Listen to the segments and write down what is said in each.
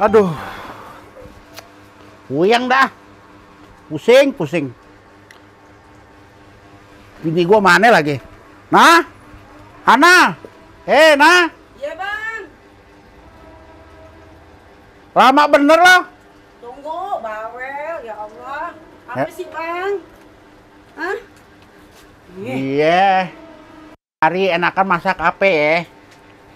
Aduh. Puyeng dah. Pusing. Bini gua mana lagi? Nah? Hana? Nah? Iya, Bang. Lama bener loh. Tunggu, bawel. Ya Allah. Apa sih, Bang? Hah? Iya. Hari enakan masak apa ya?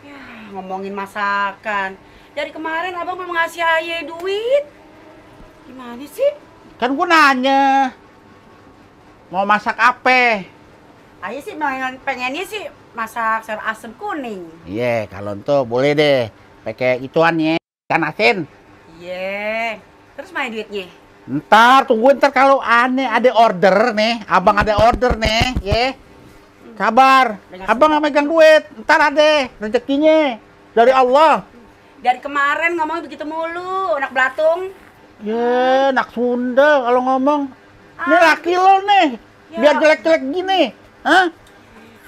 Ya, ngomongin masakan. Dari kemarin Abang belum ngasih Aye duit. Gimana sih? Kan gua nanya. Mau masak apa? Aye sih pengennya sih masak sayur asem kuning. Iya, kalau itu boleh deh. Pakai ituannya, ikan asin. Iya. Terus mana duitnya? Tungguin kalau aneh ada order nih. Abang ada order nih, ya. Sabar. Abang nggak megang duit. Ntar ada rezekinya dari Allah. Dari kemarin ngomongnya begitu mulu, anak belatung. Ya, anak Sunda kalau ngomong. Ini laki lo nih. Ya. Biar jelek-jelek gini. Hah?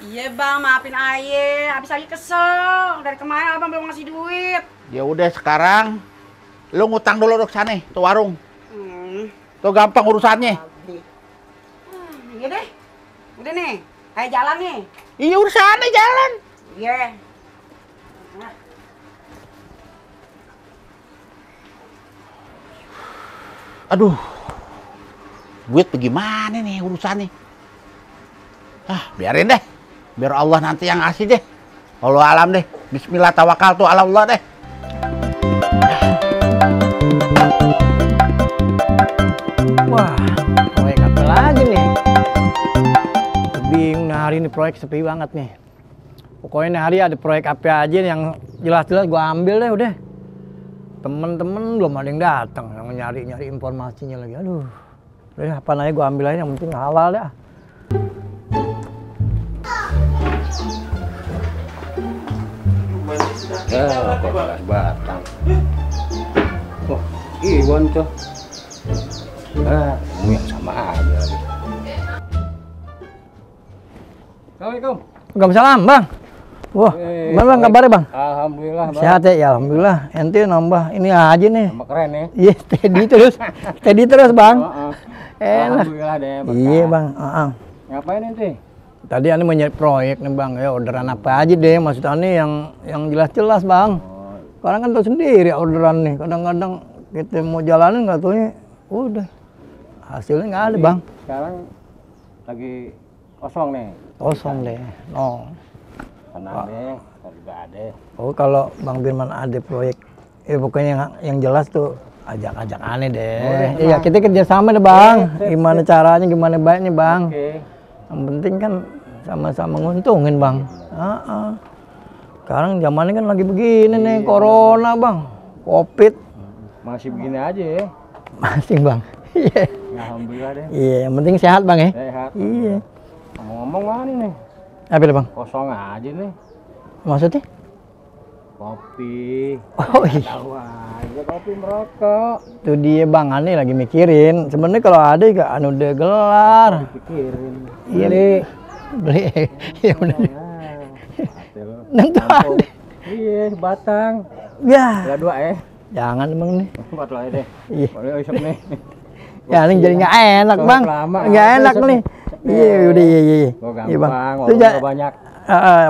Iya, Bang, maafin Aye. Habis Aye kesel. Dari kemarin Abang belum ngasih duit. Ya udah sekarang lo ngutang dulu ke sana, tuh warung. Tuh gampang urusannya. Iya deh. Udah nih. Ayo jalan nih. Iya urusannya jalan. Iya. Aduh. Duit bagaimana nih urusannya? Biarin deh. Biar Allah nanti yang ngasih deh. Allah alam deh. Bismillah tawakal tuh ala Allah deh. Wah, proyek apa lagi nih? Bingung nih, hari ini proyek sepi banget nih. Pokoknya nih hari ada proyek apa aja yang jelas-jelas gua ambil deh udah. Temen-temen belum ada yang datang, yang nyari-nyari informasinya lagi. Aduh, udah apa aja gua ambil aja, yang penting halal dah. Batang. Oh, Iwan tuh. Kamu yang sama aja lagi. Assalamualaikum. Waalaikumsalam, Bang. Wah, gimana Bang kabarnya, Bang? Alhamdulillah, Bang. Sehat ya, alhamdulillah. Ente nambah ini aja nih. Tambah keren ya. Iya, steady terus, Bang. Enak. Alhamdulillah deh, Bang. Iya, Bang. Ngapain ente? Tadi Ani mau nyari proyek nih, Bang. Ya orderan apa aja deh, maksud Ani yang jelas-jelas, Bang. Sekarang kan tahu sendiri orderan nih. Kadang-kadang kita mau jalanin nggak taunya udah hasilnya nggak ada, Bang. Sekarang lagi kosong nih. Kosong deh. No. Tenang deh, kita juga ada. Oh, kalau Bang Firman ada proyek, pokoknya yang jelas tuh ajak-ajak Ani deh. Iya, kita kerjasama deh, Bang. Gimana caranya, gimana baiknya, Bang. Oke. Yang penting kan sama-sama nguntungin, Bang. Sekarang zamannya kan lagi begini nih, corona, Bang. Covid. Masih begini aja ya. Masih, Bang. Iya. Alhamdulillah deh. Iya, yang penting sehat, Bang ya. Sehat. Iya. Ngomong-ngomong mana nih? Apa itu, Bang? Kosong aja nih. Maksudnya? Kopi. Oh iya. Tahu aja kopi merokok. Itu dia, Bang. Ani lagi mikirin. Sebenarnya kalau ada juga anu udah gelar. Pikirin. Iya, beli. Iya benar. Nang ada. Iya, batang. Ya. Ada dua ya. Jangan, Bang nih. Buat lo aja deh. Iya. Boleh isep nih. Ya, ini jadi nggak enak, Bang. Nggak enak nih. Iya, udah iya. Iya, Bang. Itu banyak.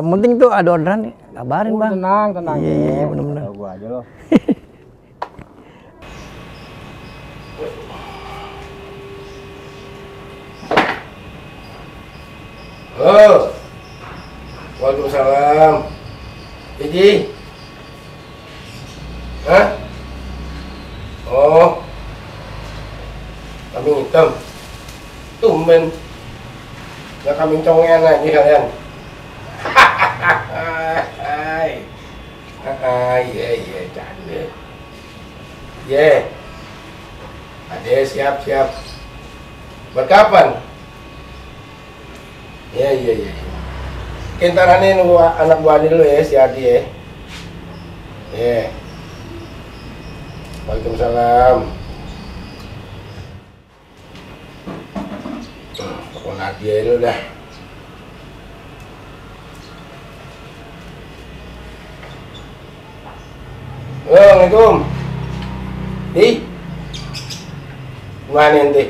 Penting tuh ada orderan nih. Kabarin, Bang. Tenang. Iya, benar-benar. Tahu gua aja lo. Halo. Waalaikumsalam. Iji. Hah? Oh. Kambing hitam. Tumben. Ya kambing congean lagi kalian. Iya, canda. Iya. Ade siap. Buat kapan? Iya. Kintaran nunggu anak buah dulu ya, si Adi ya. Iya. Waalaikumsalam. Telepon Adi dulu dah. Assalamualaikum. Di. Gimana ente?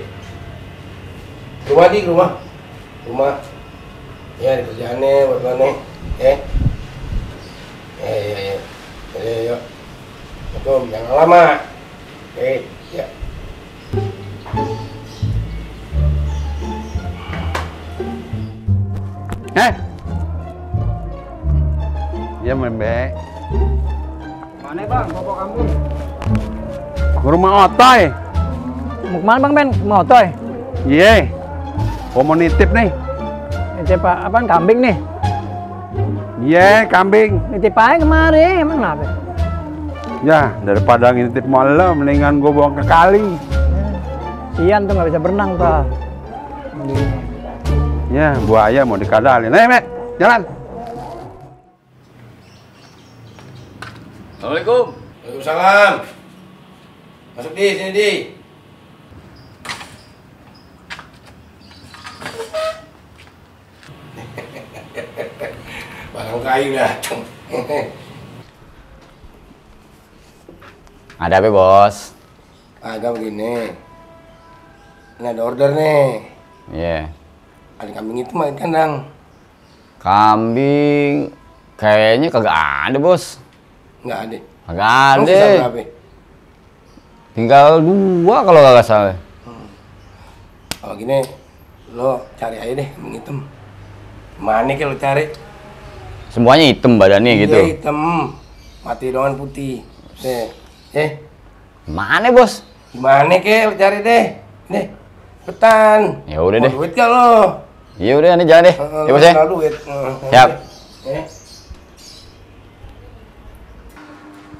Rumah di rumah. Rumah. Ya, di kerjaannya buat mana? Ya. Ya. Yuk. Betul, jangan lama. Ya. Ya Mbak. Mana bang, bawa kambing? Ke rumah Otoy. Mau kemana Bang Ben? Mau Otoy? Iya. Mau nitip nih. Nitip apaan? Kambing nih? Iya, kambing. Nitip aja kemari, emang kenapa? Ya, daripada ngintip malam, mendingan gue buang ke kali. Sian tuh nggak bisa berenang tuh. Ya, buaya mau dikadalin. Mek, jalan. Assalamualaikum. Waalaikumsalam. Masuk di sini di. Barang kayu datang. Ada apa, Bos? Agak begini. Ini ada order nih. Iya. Ada kambing itu main kandang. Kambing kayaknya kagak ada, Bos. Enggak ada. Kagak Emang ada. sisa berapa? Tinggal 2 kalau kagak salah. Kalau gini, lo cari aja deh kambing hitam. Mana ke lo cari? Semuanya hitam badannya gitu. Iya, hitam. Mati doang putih. Mana, Bos? Gimana ke lo cari deh? Deh. Petan. Ya udah Mau deh. duit gak lo? Iya udah, nih jalan deh. Ya, Bos ya. Kenal duit. Siap.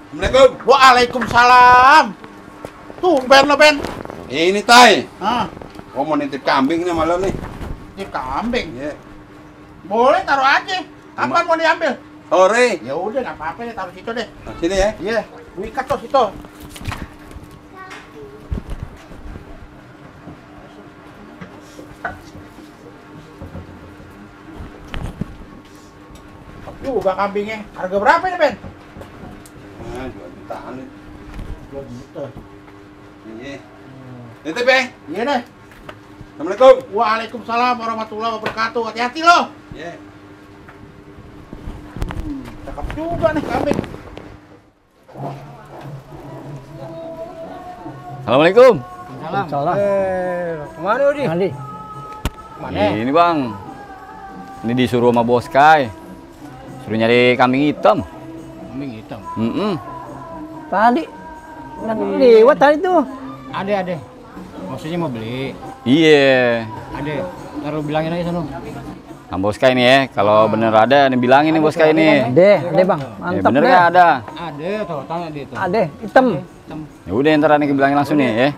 Assalamualaikum. Waalaikumsalam. Tumben lo, Ben. Ini Tai. Ah, Mau nitip kambing nih malam nih. ini kambing. Iya. Boleh taruh aja. Kapan mau diambil? Sore. Ya udah, nggak apa-apa deh, taruh situ deh. Nah, sini ya. Iya, ikat tuh situ. Juga kambingnya. Harga berapa ini, Ben? Nah, 2 jutaan nih. 2 juta. Iya. Nitip ya. Iya deh. Assalamualaikum. Waalaikumsalam warahmatullahi wabarakatuh. Hati-hati lo. Iya. Cakep juga nih kambing. Assalamualaikum. Salah. Kemana Udi? Mandi. Ini, Bang. Ini disuruh sama Bos Kai. Suruh nyari kambing hitam. Kambing hitam. Tadi. Nanti lewat tadi tuh. Ada. Maksudnya mau beli. Iya. Ada. Taruh bilangin aja sana. Sama Bos Kai nih ya. Kalau bener ada, nih bilangin nih Bos Kai nih. Ada Bang. Ya, Mantap bener deh. nggak ada? Ada tuh, tanya dia tuh. Ada, hitam. Ya udah ntar nih bilangin langsung nih ya.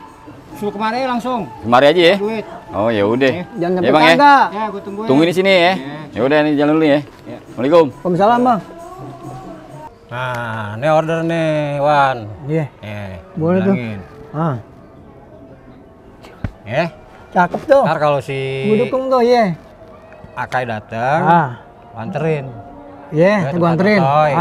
Suruh kemana langsung. Kemari aja ya. Duit. Oh ya udah. Jangan Ya sampai Bang ya. kagak. Ya, gue tungguin. Tungguin di sini ya. Ya udah nih jalan dulu ya. Assalamualaikum. Waalaikumsalam Bang. Nah, ini order nih, Wan. Iya. Boleh tuh. bilangin. Ya. Cakep tuh. Ntar kalau si Gue dukung tuh, iya. Akai datang, anterin. Iya, Ya, gue anterin. tempat Otoy.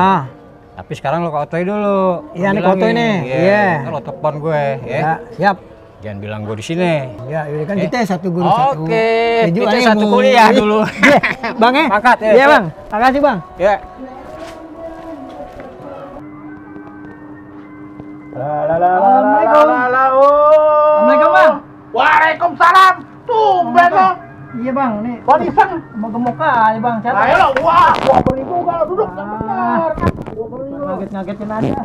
Tapi sekarang lo ke Otoy dulu. Iya, nih ke Bilangin. Otoy nih. Iya. Ntar lo telepon gue, ya. siap. Jangan bilang gue di sini. Ya, ini kan kita satu guru satu. Oke, Keju kita aja satu mau- kuliah dulu. Iya, Bang ya. Angkat, ya. Iya, Bang. Makasih, Bang. Ya. Assalamualaikum. Assalamualaikum, Bang. Waalaikumsalam. Tumben lo. Iya, Bang. Nih, Bang iseng. gemuk-gemuk aja, Bang. Siapa? Ayo lo, wah, gua beli juga lo, duduk yang benar. Gua beli lo. Ngaget-ngagetin aja.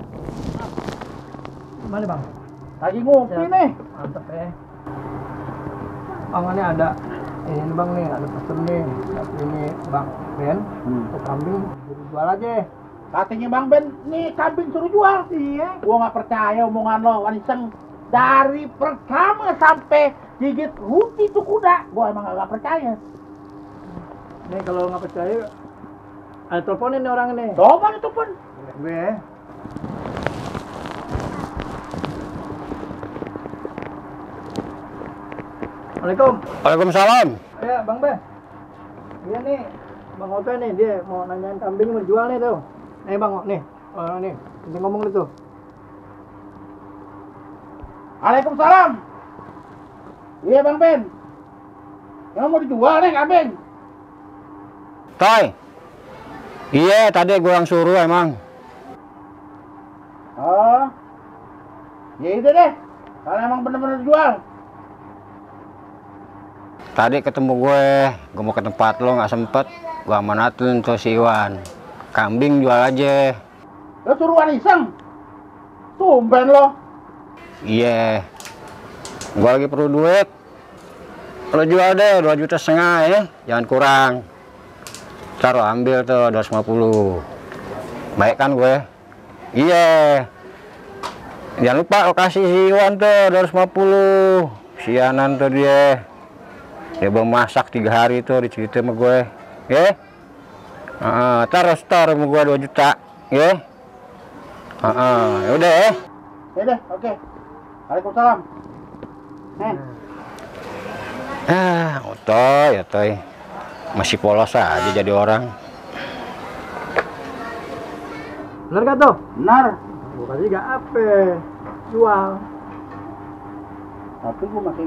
Gimana, Bang? Lagi ngopi nih. Mantep ya. Bang, ini ada ini Bang nih, ada pesen nih. Tapi ini Bang Ben, untuk kambing jual aja. Katanya Bang Ben, nih kambing suruh jual. Iya. Gua nggak percaya omongan lo, Wan Iseng. Dari pertama sampai gigit ruti tuh kuda, gua emang nggak percaya. Nih kalau nggak percaya, ada teleponin nih orang ini. Coba itu pun. Gue. Assalamualaikum. Waalaikumsalam. Ya, Bang Ben. Iya nih, Bang Otoy nih, dia mau nanyain kambing mau jual nih tuh. Nih Bang, nih, orang nih, kita ngomong nih tuh. Waalaikumsalam. Iya Bang Ben. Yang mau dijual nih kambing. Toy. Iya, tadi gue yang suruh emang. Oh. Ya itu deh. Kalau emang bener-bener dijual. Tadi ketemu gue mau ke tempat lo nggak sempet. Gue amanatin tuh si Iwan. Kambing jual aja. Lo suruhan iseng. Tumben lo. Iya. Gue lagi perlu duit. Lo jual deh 2,5 juta ya. Jangan kurang. Ntar lo ambil tuh 250. Baik kan gue? Iya. Jangan lupa lo kasih si Iwan tuh 250. Sianan tuh dia. Dia belum masak 3 hari tuh dicerita sama gue. Ya. Ntar lo store sama gue 2 juta. Ya. Yaudah ya. Yaudah, oke. Waalaikumsalam. Otoy. Masih polos aja jadi orang. Bener gak tuh? Benar. Gue kasih gak apa. Jual. Tapi gue masih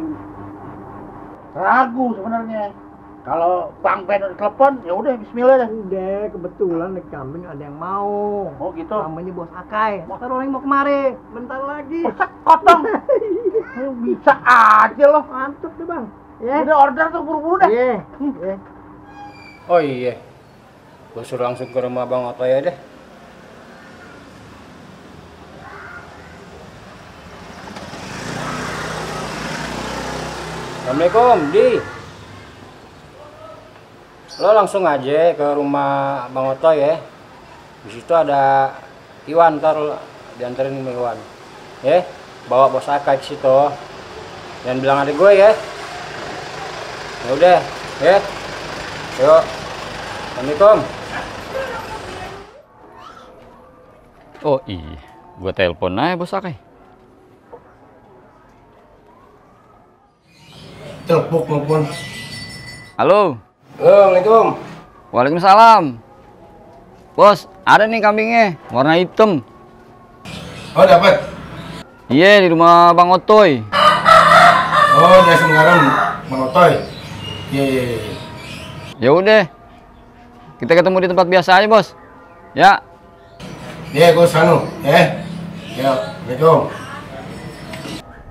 ragu sebenarnya. Kalau Bang Ben udah telepon, ya udah bismillah deh. Udah, kebetulan nih kambing ada yang mau. Oh gitu. Namanya Bos Akai. Ntar orang yang mau kemari. Bentar lagi. Kotong. Bisa aja loh. Mantap deh Bang. Ya. Udah order tuh buru-buru dah. Iya. Oh iya. Gue suruh langsung ke rumah Bang Otoy ya deh. Assalamualaikum, Di. Lo langsung aja ke rumah Bang Otoy ya. Di situ ada Iwan, ntar dianterin sama Iwan. Ya, bawa Bos Akai ke situ. Dan bilang adik gue ya. Ya udah, ya. Yuk. Assalamualaikum. Oh iya, gua telepon aja Bos Akai. Telepon. Halo. Assalamualaikum. Waalaikumsalam. Bos, ada nih kambingnya, warna hitam. Oh dapat. Iya, di rumah Bang Otoy. Oh dia sekarang Bang Otoy. Iya. Ya udah. Kita ketemu di tempat biasa aja, Bos. Ya. Iya gue sanu. Ya. Assalamualaikum.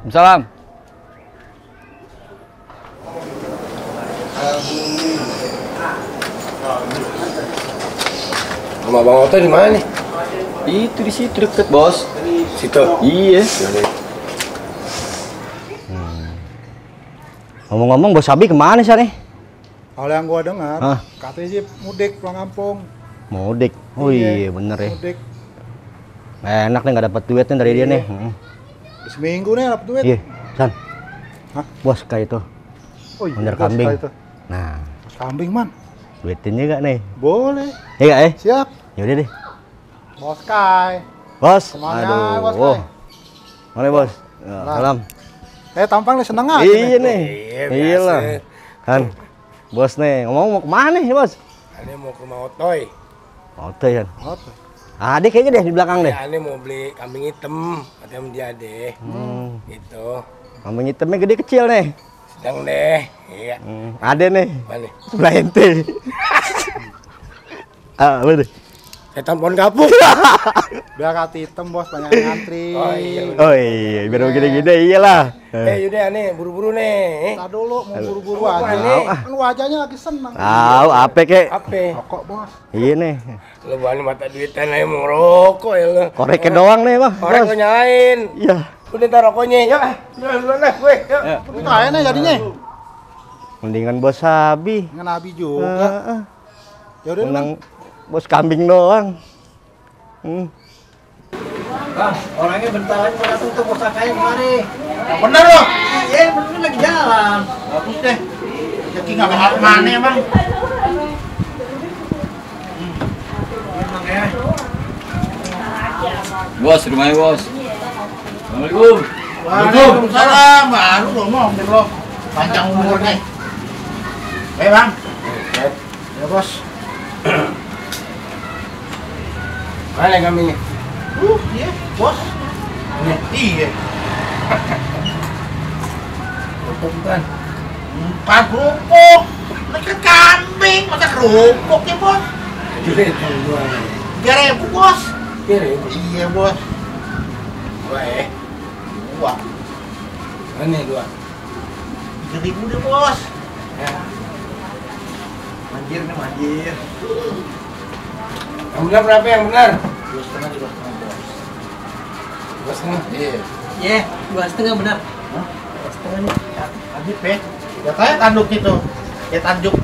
Salam. Rumah Bang Otoy di mana nih? Itu di situ deket, Bos. Situ. Iya. Ngomong-ngomong Bos Abi kemana sih nih? Kalau yang gua dengar, Hah? katanya sih mudik pulang kampung. Mudik. Oh iya bener ya. Mudik. Enak nih nggak dapat duitnya dari dia nih. Seminggu nih dapat duit. Iya, San. Hah? Bos kayak itu. Oh iya. Bener bos, kambing. kayak itu. Nah, Kambing man. duitin juga nih. Boleh. Iya nggak, Siap. Yaudah deh. Bos Kai. Bos. Semangat, Bos Aduh. Kai. Mana Bos? Ya, salam. Tampang nih seneng aja. Iya nih. Iya, Iya lah. biasa. Kan. Bos nih, ngomong mau kemana nih Bos? Ini mau ke rumah Otoy. Otoy kan. Otoy. Ada kayaknya deh di belakang deh. Ya, ini mau beli kambing hitam. Katanya sama dia deh. Gitu. Kambing hitamnya gede kecil nih. Sedang deh. Iya. Ada nih. Mana? Sebelah ente. Bener. Saya tampon kapuk. Biar hati hitam bos, banyak yang ngantri. Oh iya. Oh iya, biar gede-gede iyalah. Yaudah nih, buru-buru nih. Tar dulu, mau buru-buru Apa aja. nih? Kan wajahnya lagi seneng. Tahu apa kek? Apa? Rokok bos. Iya nih. Lu bani mata duitan aja mau ngerokok ya lu. Koreknya doang nih, Bang. Orang Bos. gue nyalain. Iya. Udah ntar rokoknya. Yuk, duluan lah gue. Yuk. Kita enak jadinya. Mendingan Bos Sabi. Dengan Nabi juga. Ya udah. Menang Bos kambing doang. Bang, orangnya bentar lagi mau datang tuh Bos Akai kemari. Bener loh. Iya, bener lagi jalan. Bagus deh. Rezeki nggak bakal kemana emang. Emang ya. Bos, rumahnya Bos. Assalamualaikum. Waalaikumsalam. Baru ngomong deh lo. Panjang umur nih. Bang. Ya bos. Mana kambingnya? Iya, bos. Iya. Apaan? 4 kerupuk. Ini kan kambing, masa kerupuk ya bos? Duit yang gua. 3.000 bos. Kira Iya bos. dua Dua. Ini dua. 3.000 deh bos. Ya. Manjir nih, manjir. Yang benar berapa yang benar? 2,5 bos. 2,5. Iya. Iya, 2,5 benar. Lanjut pe. Ya kayak tanduk itu. Ya tanduk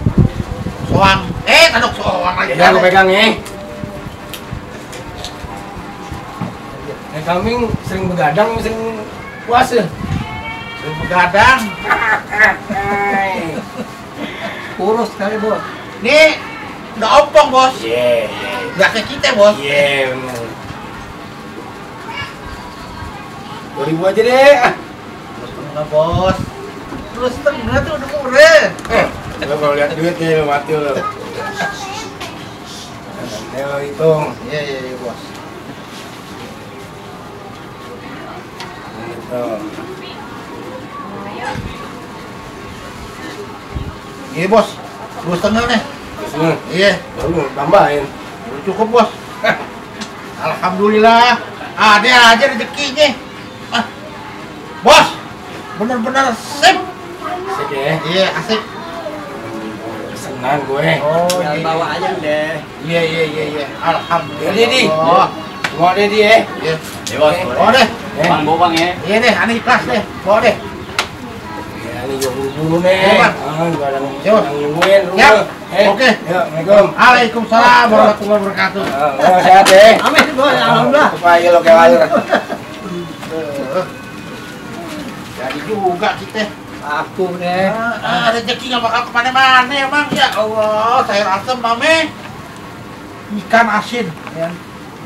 soang. Tanduk soang lagi. Ya, gua pegang nih. Kambing sering begadang, sering puasa. Sering begadang. Kurus sekali, Bos. Nih udah ompong bos. Iya. Nggak kayak kita bos. Iya, benar. 2.000 aja deh. Enggak bos. Terus setengah tuh udah murah. Lo kalau lihat duitnya lo mati lo. Nanti lo hitung. Iya bos. Gitu. Iya bos. 2,5 nih. Terus Iya. baru tambahin. Udah cukup bos. Alhamdulillah. Ada aja rezekinya. Bos. Bener-bener sip. Asik ya. Iya asik. Senang gue. Oh Tinggal bawa aja deh. Iya. Alhamdulillah. Jadi, Di. Oh, Semua deh dia. iya. Ya bos, Bawa deh. Bang, bawa bang ya. Iya deh, aneh ikhlas deh. Bawa deh. Ya ini gue buru-buru nih. Iya, Bang. Gue ada Yo. nungguin. Siap. Oke. Oke. Assalamualaikum. Waalaikumsalam warahmatullahi wabarakatuh. Sehat ya. Amin, Bos. Alhamdulillah. Supaya lo kayak layar. Jadi juga kita. Aku deh. Rezeki nggak bakal kemana-mana emang ya Allah. Sayur asem mame. Ikan asin. Ya.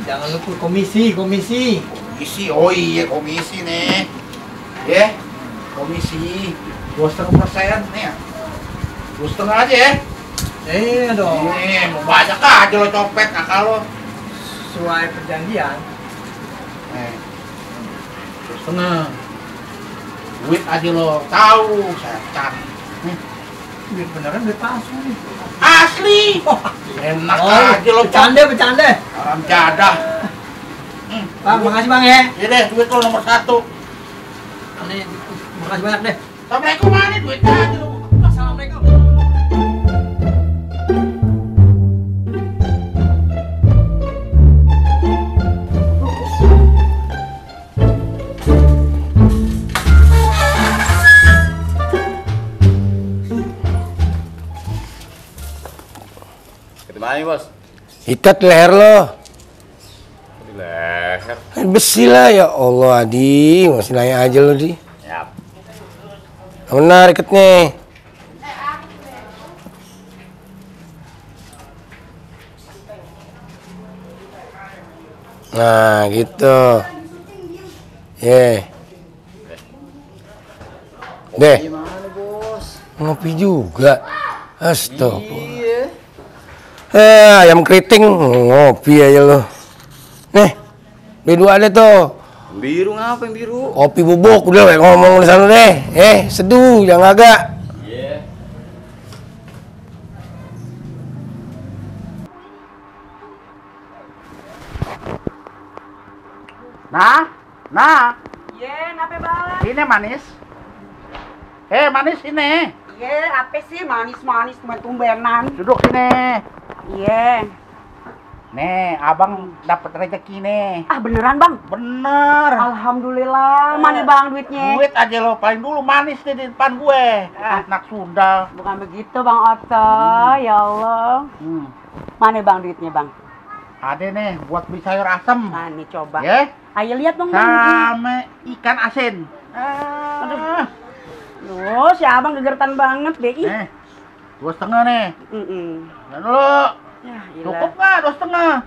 Jangan lupa komisi. Komisi, oh iya komisi nih. Ya, komisi 2,5% nih ya. 2,5 aja ya. Iya dong. Nih, mau banyak aja lo copet kakak lo. Sesuai perjanjian. Nih, 2,5. Duit aja lo tahu, setan. Nih, Duit beneran, duit palsu nih. asli. Enak Oh, aja lo bercanda. Orang jadah. Bang, makasih Bang ya. Iya deh, duit lo nomor 1. Aneh, makasih banyak deh. Assalamualaikum, mana duitnya aja lo. Assalamualaikum. Gimana nih bos? Ikat leher lo. Di leher. Besi lah ya Allah Adi, masih nanya aja lo Di. Yap. Benar ikatnya. Nah gitu. Deh. Gimana Bos? Ngopi juga. Astagfirullah. Ayam keriting ngopi aja lo. Nih, beli 2 ada tuh. Biru ngapa yang biru? Kopi bubuk udah we ngomong di sana deh. Seduh jangan agak. Iya. Nah, Iya, kenapa bang? ini manis. Manis ini. Iya, apa sih manis-manis tumben-tumbenan? Duduk sini. Iya. Nih, abang dapat rezeki nih. Ah beneran bang? Bener. Alhamdulillah. Mana bang duitnya? Duit aja lo paling dulu manis nih di depan gue. Anak Sunda. Bukan begitu bang Otto. Ya Allah. Mana bang duitnya bang? Ada nih buat beli sayur asem. Nah nih coba. Ya. Ayo lihat dong bang. Sama ikan asin. Aduh. Loh, si abang gegertan banget deh. Ih. 2,5 nih. Dan dulu. Ya, Cukup nggak 2,5?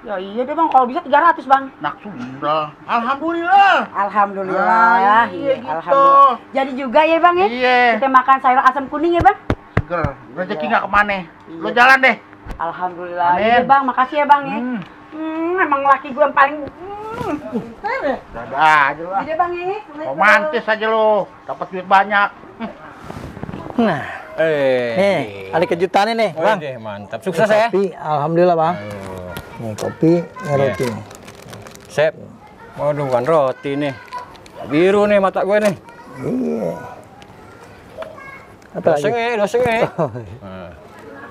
Ya iya deh bang, kalau bisa 300 bang. Nak Sunda. Alhamdulillah. Alhamdulillah. Iya gitu. Alhamdulillah. Jadi juga ya bang ya? Iya. Kita makan sayur asam kuning ya bang? Seger. Rezeki nggak kemana. Lo Iya. jalan deh. Alhamdulillah. Amin. Iya bang, makasih ya bang ya. Emang laki gue yang paling Dadah aja lo. Iya bang ya. Romantis aja lo. Dapat duit banyak. Nah, nih ada kejutannya nih, Bang. Deh, mantap. Sukses ya. Kopi, alhamdulillah, Bang. Nih kopi, nih roti. Sep. Waduh, bukan roti nih. Biru nih mata gue nih. Iya. Apa lagi? Dosenge.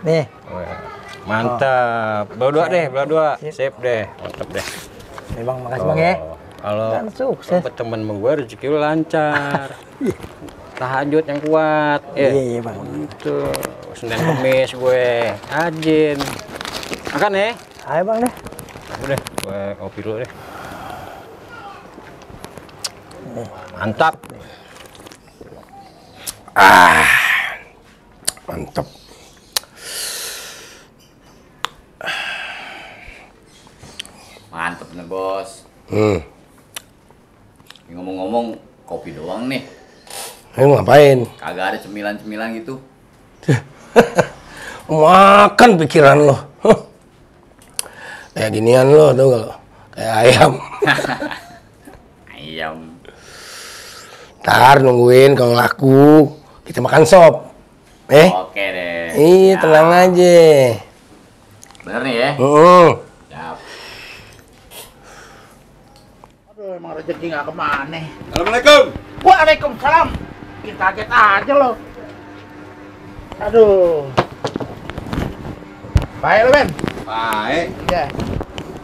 Nih. Mantap. Berdua deh, berdua. Sip deh, mantap deh. Nih Bang, makasih Bang ya. Kalau Kan sukses. temen gue rezeki lu lancar. Tahajud yang kuat. Iya, Bang. Itu Senin Kamis gue rajin. Makan nih. Ayo Bang deh. Udah, gue kopi dulu deh. Mantap. Mantap. Mantep nih bos. Ngomong-ngomong, kopi doang nih. Lu ngapain? Kagak ada cemilan-cemilan gitu. Makan pikiran lo. Kayak ginian lo tuh kalau kayak ayam. Ayam. Ntar nungguin kalau laku kita makan sop. Oke deh. Iya, tenang aja. Bener nih ya? Siap. Aduh, emang rezeki nggak kemana. Assalamualaikum. Waalaikumsalam. Kita kaget aja lo. Aduh. Baik lo, Ben. Baik. Iya.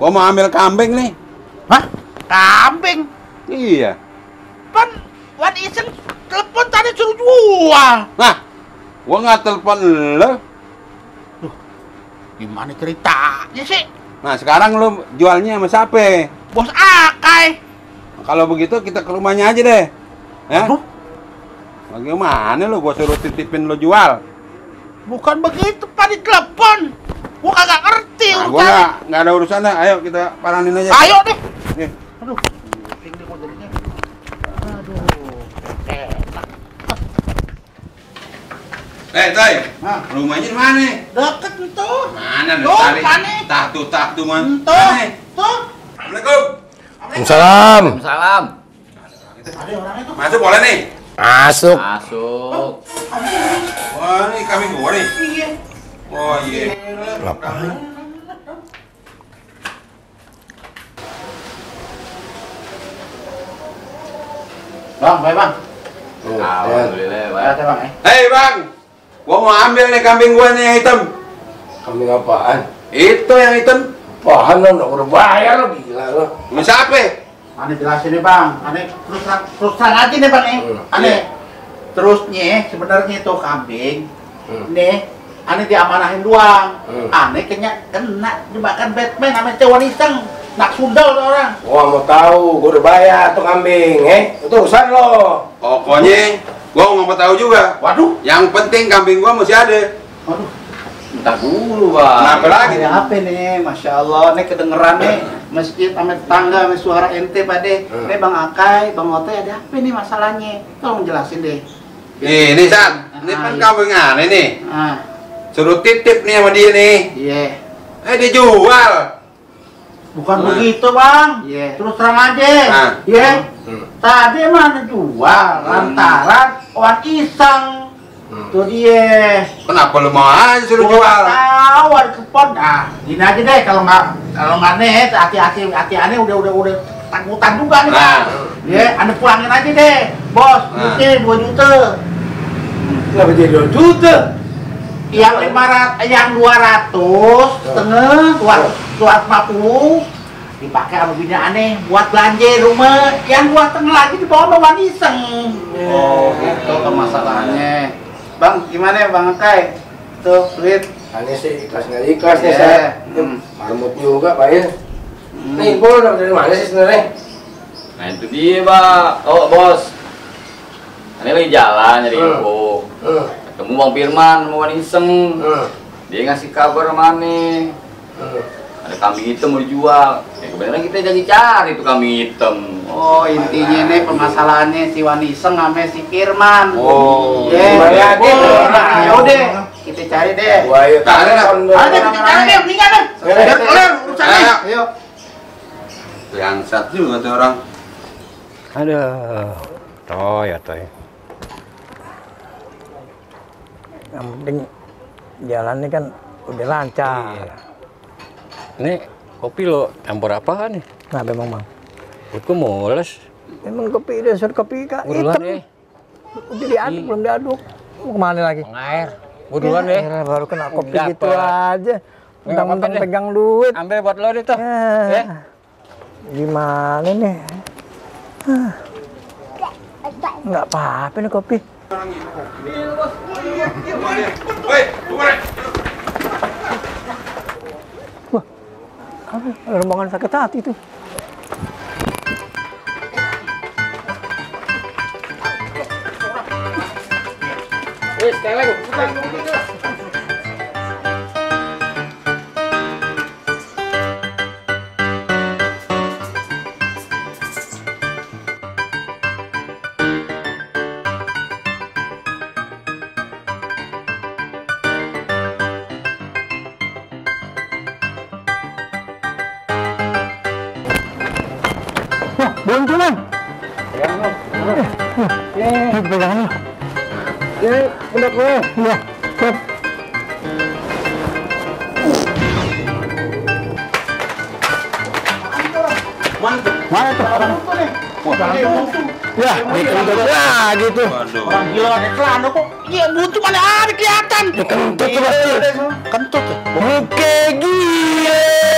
Gua mau ambil kambing nih. Hah? Kambing? Iya. Pan, Wan Isen telepon tadi suruh jual. Nah, gua nggak telepon lo. Gimana ceritanya sih? Nah, sekarang lu jualnya sama siapa? Bos Akai. Kalau begitu kita ke rumahnya aja deh. Ya? Aduh. Bagaimana lu gua suruh titipin lu jual? Bukan begitu, Pak, di telepon. Gua kagak ngerti Nah, gua urusannya. nggak ada urusannya. Ayo kita paranin aja. Ayo deh. Nih. Aduh. Pusing deh gua jadinya. Aduh. Tay. Rumahnya di mana? Deket tuh. Mana lu Tuh, cari? mana? Tahtu man. Tuh. Mana? Tuh. Assalamualaikum. Waalaikumsalam. Salam. Ada orangnya tuh. Masuk boleh nih? Masuk. Masuk. Wah, ini kambing gua nih. Iya. Oh iya. Ngapain? Bang, baik bang. Alhamdulillah, Pak. Baik, bang. Hei bang, gua mau ambil nih kambing gua nih yang hitam. Kambing apaan? Itu yang hitam. Apaan lo? Udah bayar lo, gila lo. Sama siapa? Ane jelasin nih bang. Ane terus terang aja nih bang nih. Ane terusnya sebenarnya itu kambing. Nih, ane diamanahin doang. Ane kena dimakan Batman sama Cewan Iseng. Nak sundal tuh orang. Gua mau tahu, gua udah bayar tuh kambing, Itu urusan lo. Pokoknya gua nggak mau tahu juga. Waduh. Yang penting kambing gua masih ada. Waduh. Entar dulu, Bang. Kenapa lagi? Ada apa nih? Masya Allah, nih kedengeran nih masjid sama tetangga sama suara ente pade. Nih Bang Akai, Bang Ote ada apa nih masalahnya? Tolong jelasin deh. Ini San, ini kan kambing aneh nih. Ah, Suruh titip nih sama dia nih. iya. Dia jual. Bukan begitu bang. Iya. Terus terang aja. Nah. Iya. Tadi mana jual lantaran Wan Iseng. Tuh dia. Kenapa lu mau aja suruh jual? Tahu ada kupon. Nah, gini aja deh kalau nggak nih hati-hati aneh udah tanggutan juga nih bang. Iya, anda pulangin aja deh, bos. Duitnya 2 juta. Kenapa jadi 2 juta? Yang 200 setengah 250 dipakai sama bini aneh buat belanja rumah. Yang 2,5 lagi dibawa sama Wan Iseng. Oh, gitu kan masalahnya. Bang, gimana ya Bang Akai? Tuh, duit. Aneh sih ikhlas nggak ikhlas nih saya. Marmut juga Pak ya. Nih, info dapat dari mana sih sebenarnya? Nah itu dia, Pak. Oh, bos. Ini lagi jalan nyari info. Ketemu Bang Firman sama Wan Iseng. Dia ngasih kabar sama aneh. Ada kambing hitam mau dijual. Ya kebenaran kita jadi cari tuh kambing hitam. Oh, intinya nih permasalahannya si Wan Iseng sama si Firman. Oh. Ya, ya udah, kita cari deh. Wah, ayo Cari lah. Ada kita cari deh, mendingan deh. Biar kelar urusannya. Ayo. Bangsat juga tuh orang. Aduh. Toy ya toy. Yang penting jalannya kan udah lancar. Iya. Ini kopi lo campur apa nih? Kenapa emang bang? Perutku mules. Emang kopi dasar kopi kak Buruan hitam. deh. Udah diaduk, belum diaduk. Mau kemana lagi? Air. Buruan deh. Baru kena kopi Dapet. gitu aja. Mentang-mentang apa-apa deh. pegang duit. Ambil buat lo deh tuh. Ya. Gimana nih? Nggak apa-apa nih kopi. Wah, ada rombongan sakit hati tuh. Wah, buntu bang. Pegangan lo. Ini pundak gue. Iya. Siap. Mana tuh? Orang buntu nih. Ya, gitu. Orang gila pakai celana kok. Iya, buntu mana ada kelihatan. Kentut tuh. Kentut. Oke, gila.